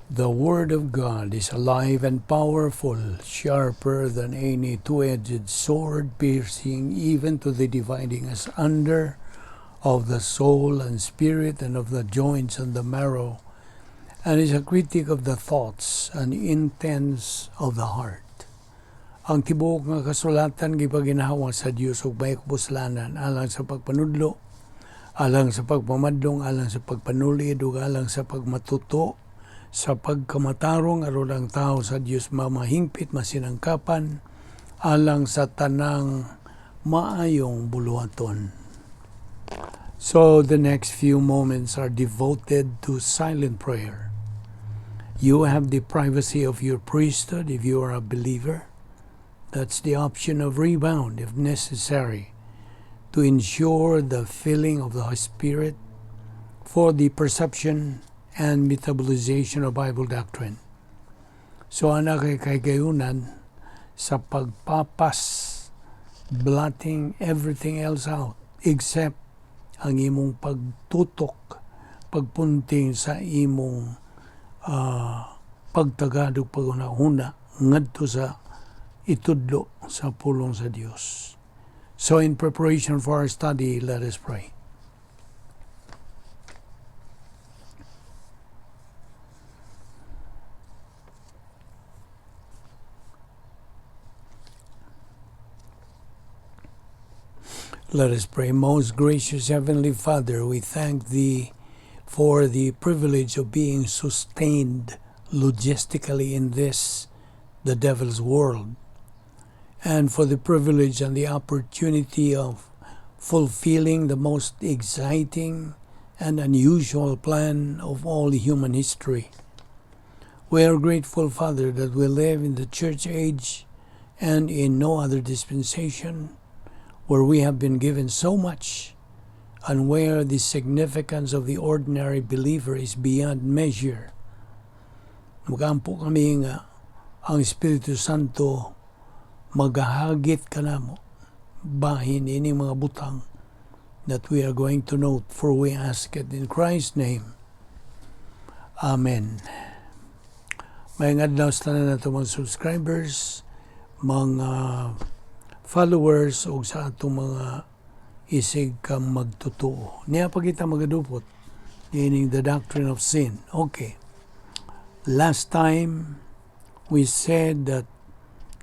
The Word of God is alive and powerful, sharper than any two-edged sword, piercing even to the dividing asunder of the soul and spirit and of the joints and the marrow, and is a critic of the thoughts and intents of the heart. Ang tibuok nga kasulatan gipaginhawa sa Dios ug may kapuslanan alang sa pagpanudlo, alang sa pagpamadlong, alang sa pagpanulid ug alang sa pagmatuto sa pagkamatarong aron ang tao sa Dios mamahingpit, masinangkapan alang sa tanang maayong buluhaton. So the next few moments are devoted to silent prayer. You have the privacy of your priesthood if you are a believer. That's the option of rebound if necessary to ensure the filling of the Spirit for the perception and metabolization of Bible doctrine. So ana kay kahigayunan sa pagpapas, blotting everything else out except ang imong pagtutok, pagpunting sa imong pagtagad ug paghuna-huna ngadto sa itudlo sa pulong sa Dios. So in preparation for our study, let us pray. Let us pray. Most gracious Heavenly Father, we thank Thee for the privilege of being sustained logistically in this, the devil's world, and for the privilege and the opportunity of fulfilling the most exciting and unusual plan of all human history. We are grateful, Father, that we live in the church age and in no other dispensation, where we have been given so much and where the significance of the ordinary believer is beyond measure. Magampo kami nga ang Espiritu Santo magahagit kanamo bahin ini mga butang that we are going to note, for we ask it in Christ's name. Amen. Maayong adlaw sa tanan nato mga subscribers, mga followers ug sa atong mga isig ka magtotoo. Niya pa kita magadupot ining the doctrine of sin. Okay. Last time we said that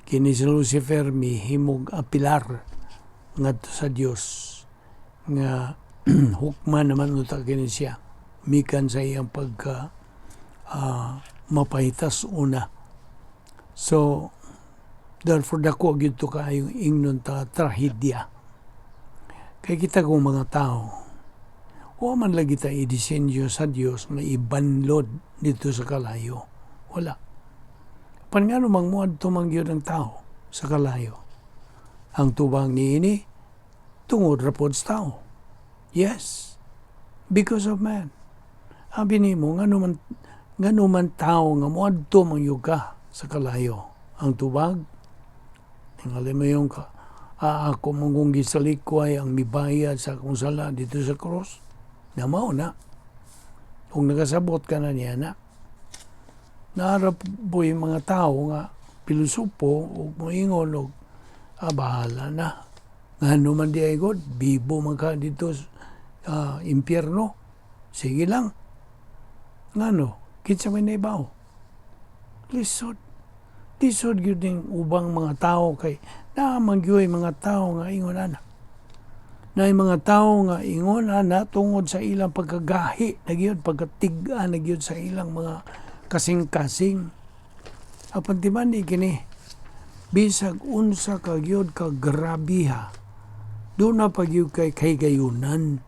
kini si Lucifer mihimog apilar ngadto sa Dios nga hukman naman unta kini siya mikan sa iyang pagka mapahitas una. So therefore dako gyud to kaayong ingnon ta trahedya. Kay kita kung mga tao, wa man lagi ta idisenyo sa Dios nga ibanlod dito sa kalayo. Wala. Apan ngano mang muadto man gyud ang tao sa kalayo? Ang tubang niini tungod ra pod sa tao. Yes, because of man. Abi nimo ngano man tao nga muadto man gyud ka sa kalayo? Ang tubag, tingali mo yung ka, ako mong kung gisalikway ang mibayad sa akong sala dito sa cross, na mao na. Kung nakasabot ka na niya na, naarap po yung mga tao nga pilosopo o moingon og, bahala na. Ngano man di ay God, bibo man ka dito sa impyerno. Sige lang. Ngano, kinsa may naibaw? Lisod. Lisod gyud ning ubang mga tao kay naamang gyud mga tao nga ingon ana. Naay mga tao nga ingon ana tungod sa ilang pagkagahi na gyud, pagkatig-a na gyud sa ilang mga kasing-kasing. Apan di man ni kini, bisag unsa ka gyud ka grabiha, doon na pag gyud kay kahigayunan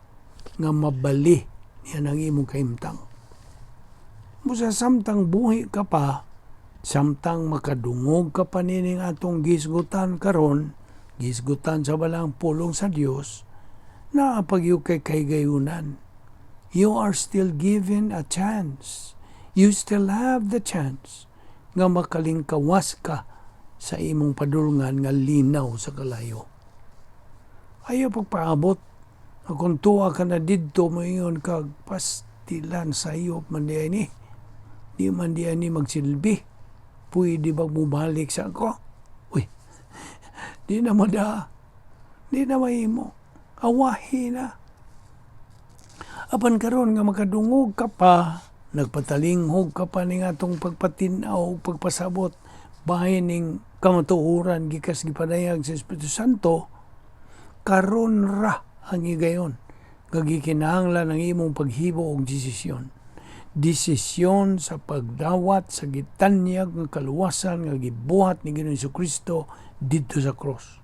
nga mabali niya ang imong kahimtang. Busa samtang buhi ka pa, samtang makadungog ka pa nining atong gisgutan karon, gisgutan sa balang pulong sa Dios, naa pa gyud kay kahigayunan. You are still given a chance. You still have the chance nga makalingkawas ka sa imong padulngan nga linaw sa kalayo. Ayaw pagpaabot. Kung tuwa ka na didto, moingon kag pastilan sa iyo man di ay ni. Di man di ani magsilbi. Pwede ba mubalik sa ako? Uy, di na mo da. Di na mahimo. Awahi na. Apan karon nga makadungog ka pa, nagpatalinghog ka pa ning atong pagpatin-aw, pagpasabot, bahin ning kamatuoran gikas gipadayag sa Espiritu Santo, karon ra ang higayon nga gikinahanglan ang imong paghibo og desisyon. Desisyon sa pagdawat sa gitanyag nga kaluwasan nga gibuhat ni Ginoong Kristo didto sa cross.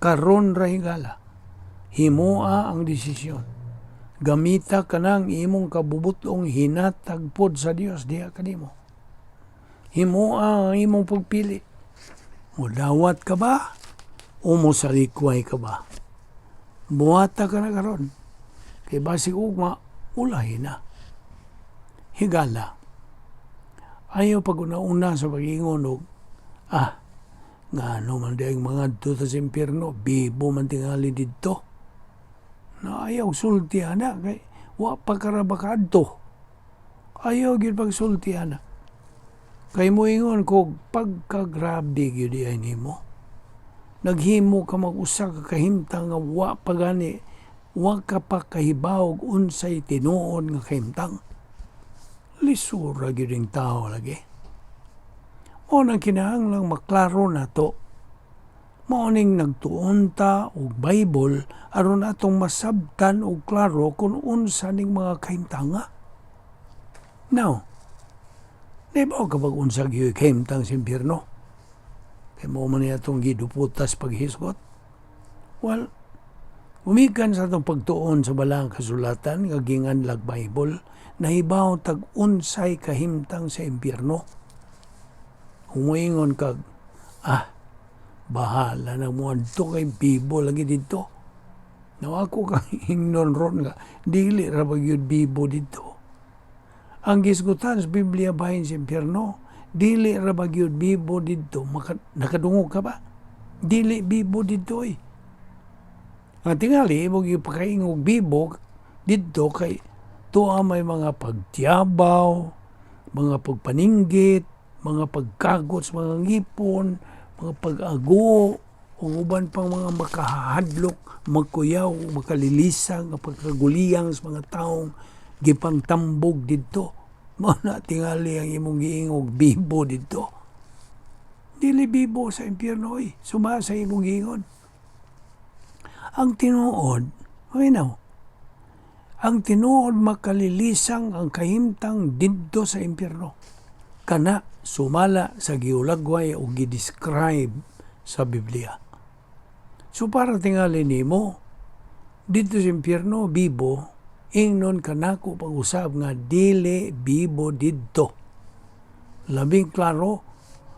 Karon ra higala. Himoa ang desisyon. Gamita kanang imong kabubutong hinatag pod sa Dios diha kanimo. Himoa ang imong pagpili. Mudawat ka ba o mosalikway ka ba? Buhata ka na karon. Kay basig ugma, ulahi na. Higala. Ayaw pag una-una sa pag-ingon og, ngano man diay mga adto sa impyerno, bibo man tingali didto. Na ayaw sulti ana kay wa pa ka ra ba kaadto. Ayaw gyud pagsulti ana. Kay moingon ko pagkagrabe gyud ay nimo. Naghimo ka mag-usa ka kahimtang nga wa pa gani, wa ka pa kahibawog unsay tinuod nga kahimtang. Lisura gyud ang tao lagi. Mao nang kinahanglang maklaro nato. Mao ning nagtuon ta og Bible aron atong masabtan og klaro kung unsa ning mga kahimtanga. Now, nahibaw ka bag unsa gyud kahimtang sa impyerno? Kay mao man ni atong giduputas paghisgot. Well, gumikan sa atong pagtuon sa balaang kasulatan nga ginganlag Bible, nahibaw tag unsay kahimtang sa impyerno. Kung kag, bahala na mo adto kay bibo lagi didto. Now ako kang ingnon ron nga dili ra ba gyud bibo didto. Ang gisgutan sa Biblia bahin sa impyerno, dili ra ba gyud bibo didto. Nakadungog ka ba? Dili bibo didto eh. Ang tingali imo gyud pakaingog bibo didto kay tuwa may mga pagtiyabaw, mga pagpaninggit, mga pagkagot sa mga ngipon, mga pag-ago, o uban pang mga makahadlok, magkuyaw, makalilisang, pagkaguliyang sa mga taong gipangtambog didto. Mao na tingali ang imong giingog bibo didto. Dili bibo sa impyerno oy, suma sa imong giingon. Ang tinuod, maminaw, ang tinuod makalilisang ang kahimtang didto sa impyerno. Kana sumala sa giulagway o gidescribe sa Biblia. So para tingali nimo didto sa impyerno bibo, ingnon kanako pag-usab nga dili bibo didto. Labing klaro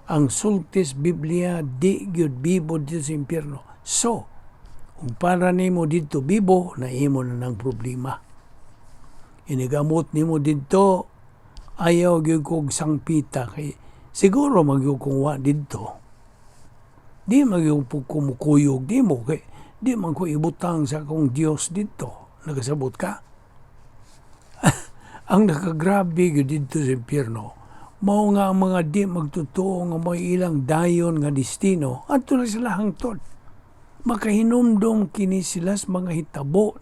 ang sultis Biblia, di gyud bibo didto sa impyerno. So, kung para nimo didto bibo, naimo na ng problema. Inigamot nimo didto, ayaw gyud kog sangpita kay siguro magyud kung wa didto. Di magyud po kumukuyog di mo kay di man ko ibutang sa akong Dios didto. Nagasabot ka? Ang nakagrabe gyud didto sa impyerno, mao nga ang mga di magtotoo nga may ilang dayon nga destino, adto na sila hangtod. Makahinumdom kini sila sa mga hitabo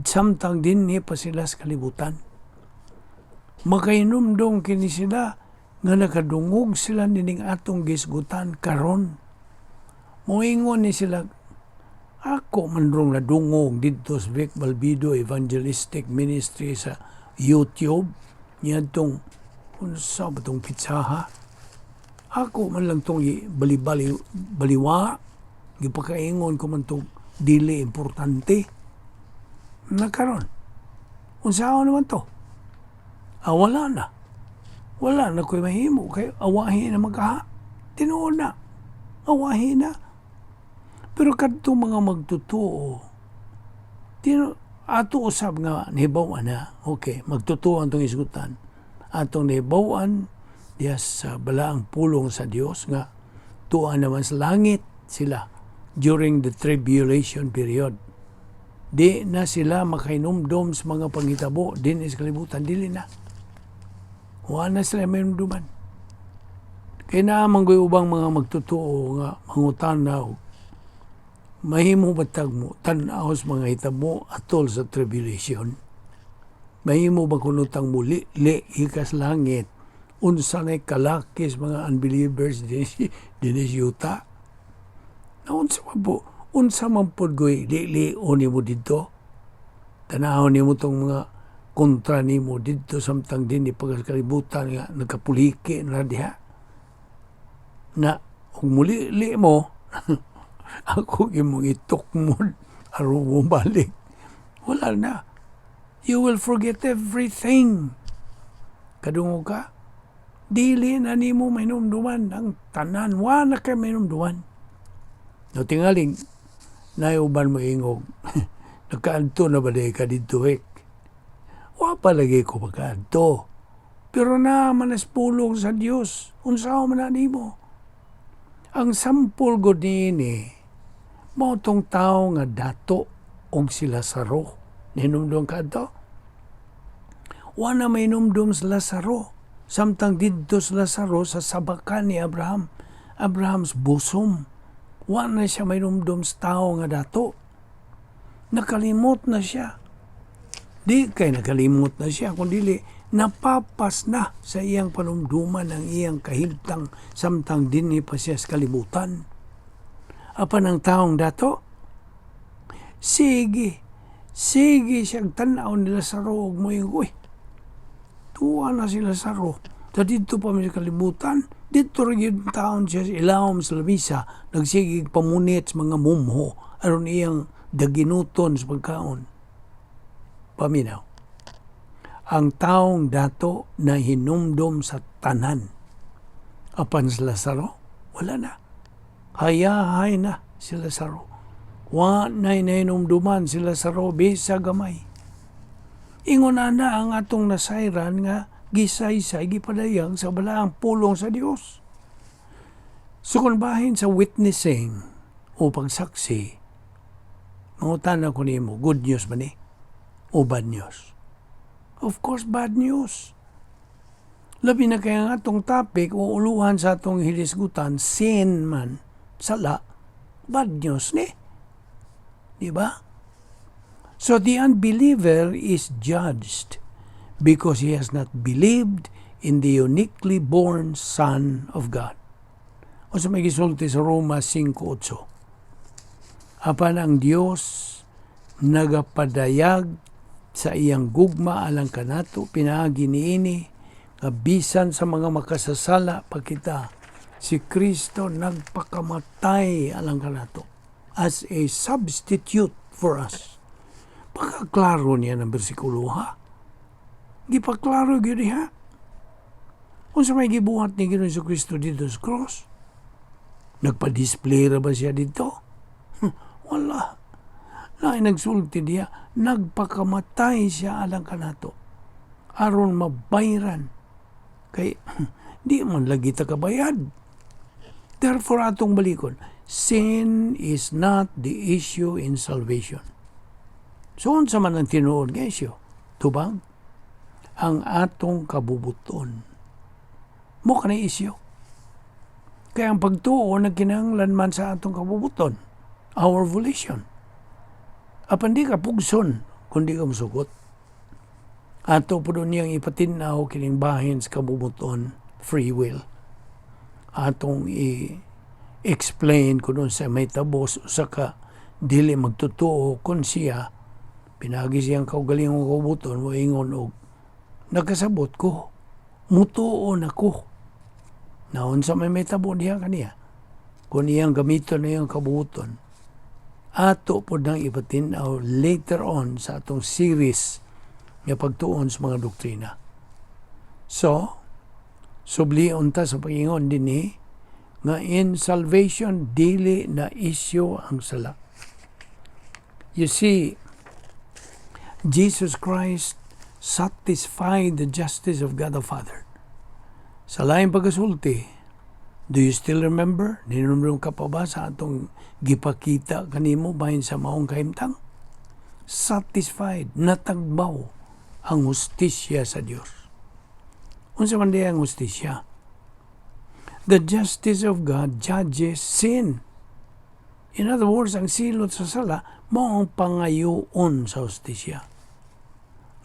samtang dinhi pa sila sa kalibutan. Makahinumdom kini sila nga nakadungog sila nining atong gisgutan karon. Moingon ni sila, ako man rong nadungog didto sa Vic Balbido Evangelistic Ministry sa YouTube niadtong unsa ba tong pitsaha. Ako man lang tong balibali baliwa, gipakaingon ko man tong dili importante. Nakaron unsaon naman to? Wala na. Wala na ko'y mahimo kay awahi na magkaha. Tinuod na. Awahi na. Pero kadto mga magtotoo, ato usab nga nahibaw-an na, okay, magtotoo ang itong isgutan. Atong nahibaw-an diya sa balaang pulong sa Dios nga tuwa naman sa langit sila during the tribulation period. Di na sila makahinumdom sa mga panghitabo din sa kalibutan, dili na. Wa na sila mahinumduman. Kay naa man goy ubang mga magtotoo nga mangutana og mahimo ba tag mo tan-aw sa mga hitabo atol sa tribulation? Mahimo ba kuno tang muli li hikas langit, unsa nay kalaki sa mga unbelievers dinhi sa yuta? Na unsa man po, unsa man pod goy lilion nimo didto? Tan-awon nimo tong mga kontra nimo didto samtang dinhi pa sa kalibutan nga nagkapuliki na diha. Na ug mulili mo, ako imong itukmod aron mobalik. Wala na. You will forget everything. Kadungog ka? Dili na nimo mahinumduman ang tanan. Wa na kay mahinumduman. No tingaling, naay uban mo ingog, "Nakaadto na ba diay ka didto, Hek?" Wa pa lagi ko makaadto. Pero naa man nas pulong sa Dios. Unsaon man na nimo? Ang sampol gud niini, mao tong tawo nga dato og si Lazaro. Nihinumdum ka adto? Wa na mahinumdum si Lazaro. Samtang didto si Lazaro sa sabakan ni Abraham, Abraham's bosom. Wa na siya mahinumdum sa tawo nga dato. Nakalimot na siya. Di kay nakalimot na siya, kundi napapas na sa iyang panumduman ang iyang kahimtang samtang dinhi pa siya sa kalibutan. Apan ang taong dato, sige, sige siyang tan-aw ni Lazaro og moingon, "Uy, tuwa na si Lazaro. Sa didto pa mi sa kalibutan, didto ra gyud taon siya sa ilawom sa lamisa, nagsigig pamunit sa mga mumho aron iyang daginuton sa pagkaon." Paminaw. Ang taong dato na hinumdum sa tanan. Apan si Lazaro, wala na. Hayahay na si Lazaro. Wa na nahinumduman si Lazaro bisa gamay. Ingon na ang atong nasayran nga gisaysay, gipadayag sa balaang pulong sa Dios. So kung bahin sa witnessing o pagsaksi, mangutana ko nimo, good news ba ni? O bad news? Of course, bad news. Labi na kaya nga atong topic o uluhan sa atong hilisgutan, sin man, sala, bad news ni. Di ba? So the unbeliever is judged because he has not believed in the uniquely born Son of God. O sa may gisulti sa Roma 5.8. Apan ang Dios nagapadayag sa iyang gugma alang kanato pinaagi niini nga bisan sa mga makasasala pa kita, si Kristo nagpakamatay alang kanato as a substitute for us. Pagkaklaro niya ng bersikulo, ha. Gipaklaro gyud ha. Unsa may gibuhat ni Ginoong Kristo didto sa cross? Nagpa-display ra ba siya didto? Wala. Naay nagsulti diya, nagpakamatay siya alang kanato aron mabayran. Kay di man lagi ta kabayad. Therefore, atong balikon, sin is not the issue in salvation. So, unsa man ang tinuod nga issue? Tubag? Ang atong kabubuton. Mao kanay issue. Kaya ang pagtuo nagkinahanglan man sa atong kabubuton, our volition. Apan di ka pugson kung di ka musugot. Ato pod niyang ipatin-aw kining bahin sa kabubuton, free will. Atong i-explain kung unsa may tabos usa ka dili magtotoo kung siya pinagi siyang kaugalingong kabubuton moingon og "Nakasabot ko, mutuo na ko." Naunsa may mahitabo diha kaniya kung iyang gamiton na iyang kabubuton? Ato pod nang ipatin-aw later on sa atong series nga pagtuon sa mga doktrina. So, sublion ta sa pag-ingon dinhi nga in salvation dili na issue ang sala. You see, Jesus Christ satisfied the justice of God the Father. Sa laing pagkasulti, do you still remember? Ninumdum ka pa ba sa atong gipakita kanimo bahin sa maong kahimtang? Satisfied, natagbaw ang hustisya sa Dios. Unsa man diay ang hustisya? The justice of God judges sin. In other words, ang silot sa sala mao ang pangayoon sa hustisya.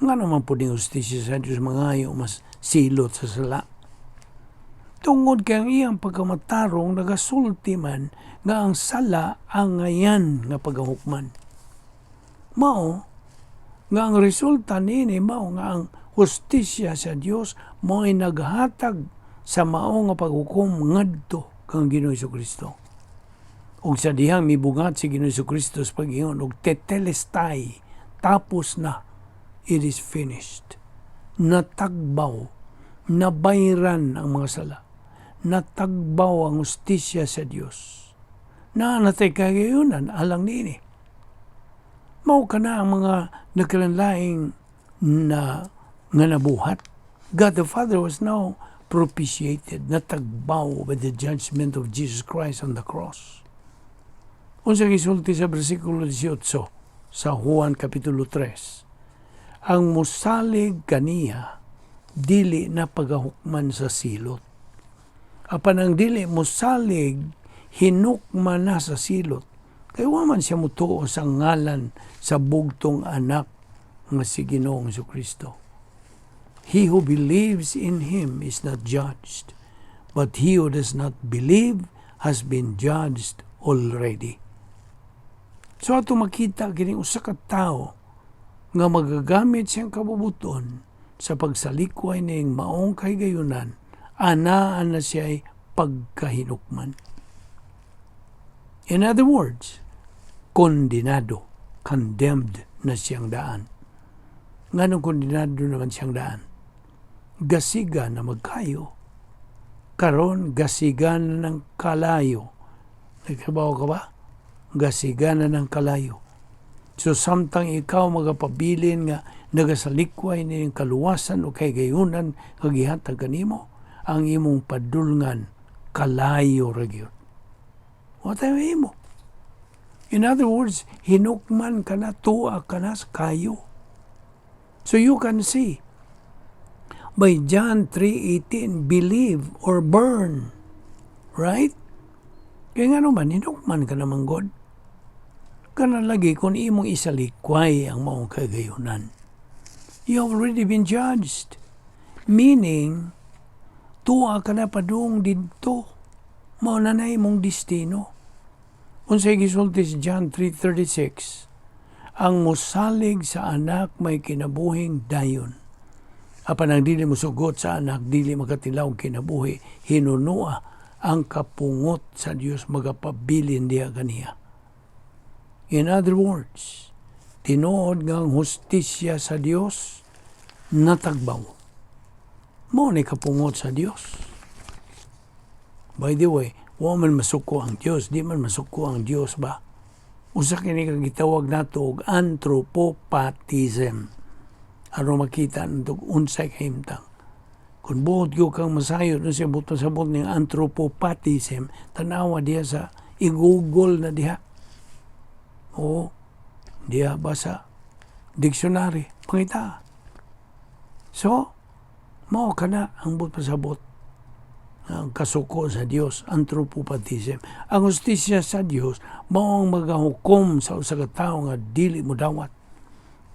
Ngano man pud ning hustisya sa Dios mangayo mas silot sa sala? Tungod kay ang iyang pagkamatarong nagasulti man nga ang sala angayan nga pagahukman. Mao nga ang resulta niini, mao nga ang hustisya sa Dios mao'y naghatag sa mao nga paghukom ngadto kang Ginoong Kristo. Ug sa dihang mibungat si Ginoong Kristo sa pag-ingon og "tetelestai", tapos na, it is finished. Natagbaw, nabayran ang mga sala. Natagbaw ang hustisya sa Dios. Naa na tay kahigayunan alang niini. Mao kana ang mga nagkalanlaing na nga nabuhat. God the Father was now propitiated, natagbaw by the judgment of Jesus Christ on the cross. Unsa gisulti sa bersikulo 18 sa Juan Kapitulo 3? Ang musalig kaniya dili na pagahukman sa silot. Apan ang dili musalig, hinukman na sa silot. Kay wa man siya mutuo sa ngalan sa bugtong anak nga si Ginoong Kristo. He who believes in him is not judged, but he who does not believe has been judged already. So ato makita kining usa ka tawo nga magagamit siyang kabubuton sa pagsalikway ning maong kahigayunan, anaan na siya pagkahinukman. In other words, kondenado, condemned na siyang daan. Nganong kondenado naman siyang daan? Gasiga na magkayo. Karon gasiga na ng kalayo. Nagkabaw ka ba? Gasiga na ng kalayo. So samtang ikaw magapabilin nga nagasalikway ni kaluwasan o kahigayunan nga gihatag kanimo, ang imong padulngan kalayo ra gyud. Wa tay mahimo. In other words, hinukman ka na, tuwa ka na sa kayo. So you can see, by John 3:18, believe or burn. Right? Kaya nga naman, hinukman ka naman God. Kana lagi kung imong isalikway ang maong kagayunan. You have already been judged. Meaning, tuwa ka na padung didto. Mao na na imong destino. Unsay gisulti si John 3:36? Ang musalig sa anak may kinabuhing dayon. Apan ang dili musugot sa anak, dili makatilaw kinabuhi. Hinunua ang kapungot sa Dios magapabilin diha kaniya. In other words, tinuod nga ang hustisya sa Dios natagbaw. Mao ni kapungot sa Dios. By the way, wa man masuko ang Dios, di man masuko ang Dios ba? Usa kini ka gitawag nato og anthropopathism. Aron makita nato unsay kahimtang. Kung buot gyud kang masayod unsay buot pasabot ning anthropopathism, tanawa diha sa i-Google na diha. O diha ba sa dictionary, pangita. So, mao kana ang buot pasabot ang kasuko sa Dios, anthropopathism. Ang hustisya sa Dios mao ang magahukom sa usa ka tawo nga dili mo dawat.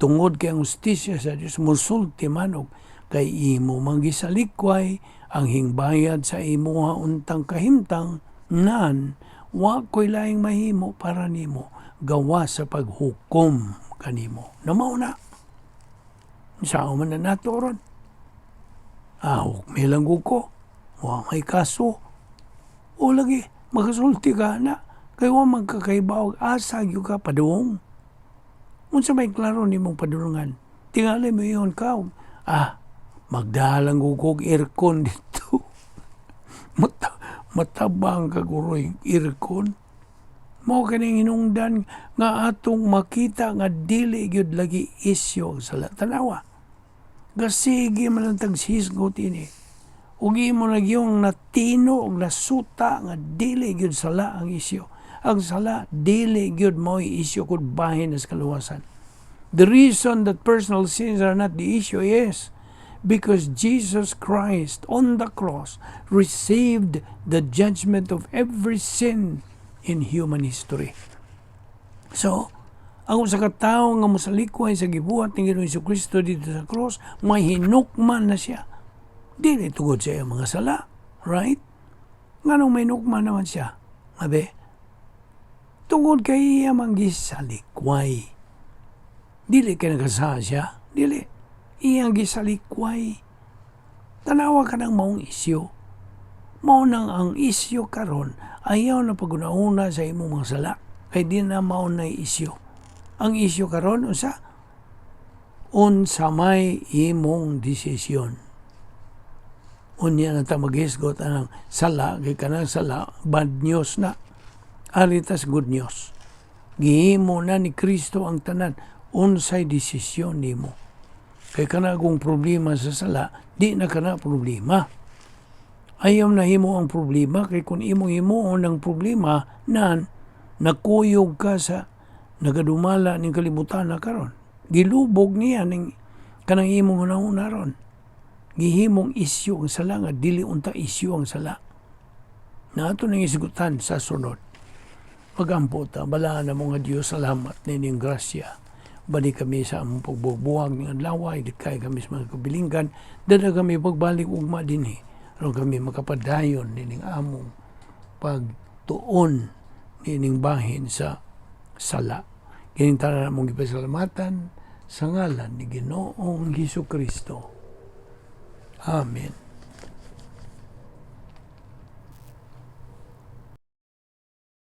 Tungod kay ang hustisya sa Dios musulti man og kay imo man gisalikway ang hingbayad sa imuha untang kahimtang nan wa ko'y laing mahimo para nimo gawa sa paghukom kanimo. Na mao na. Sao man na nato ron? Ah, may lang ko. Wa may kaso. O lagi, makasulti ka na. Kay wa magkakaibaw, asa gyud ka padung. Unsa may klaro nimong padulungan? Tingali mo ingon ka, "Ah, magdalang ko og aircon dito." Matabang ka guroy aircon. Mao kaning hinungdan nga atong makita nga dili gyud lagi isyu ang sala. Tanawa. Gasige man ang taghisgot ini. Ug imo na gyung natino og nasuta nga dili gyud sala ang isyu. Ang sala dili gyud mo'y isyu kung bahin sa kaluwasan. The reason that personal sins are not the issue is Because Jesus Christ on the cross received the judgment of every sin in human history. So, ang usa ka tawo nga mosalikway sa gibuhat ni Ginoong Kristo didto sa cross, may hinukman na siya. Dili tungod sa iyang mga sala. Right? Nganong may hinukman naman siya? Abe? Tungod kay iya mang gisalikway. Dili kay nagkasala siya. Dili. Iyang gisalikway. Tanawa ka ng maong isyu. Mao nang ang isyu karon, ayaw na paghuna-huna sa imong mga sala. Kay di na mao na isyu. Ang isyu karon, unsa? Unsa may imong desisyon. Unya na ta maghisgot anang sala, kay kanang sala bad news na. Ari tas good news. Gihimo na ni Kristo ang tanan. Unsay desisyon nimo? Kay kana kung problema sa sala, di na kana problema. Ayaw na himo ang problema, kay kung imong himuon ang problema nan, nakuyog ka sa nagadumala ning kalibutan na karon. Gilubog niya ning kanang imong hunahuna ron. Gihimong isyu ang sala nga dili unta isyu ang sala. Na ato nang isgutan sa sunod. Pagampo ta. Balaan na mga Diyos, salamat ninyong grasya. Balik kami sa among pagbubuhag ng adlaw, kay kami sa mga kabilinggan, dala kami pagbalik ugma dinhi. Aron kami makapadayon nining among pagtuon nining bahin sa sala. Kining tanan among gipasalamatan sa ngalan ni Ginoong Hesus Kristo. Amen.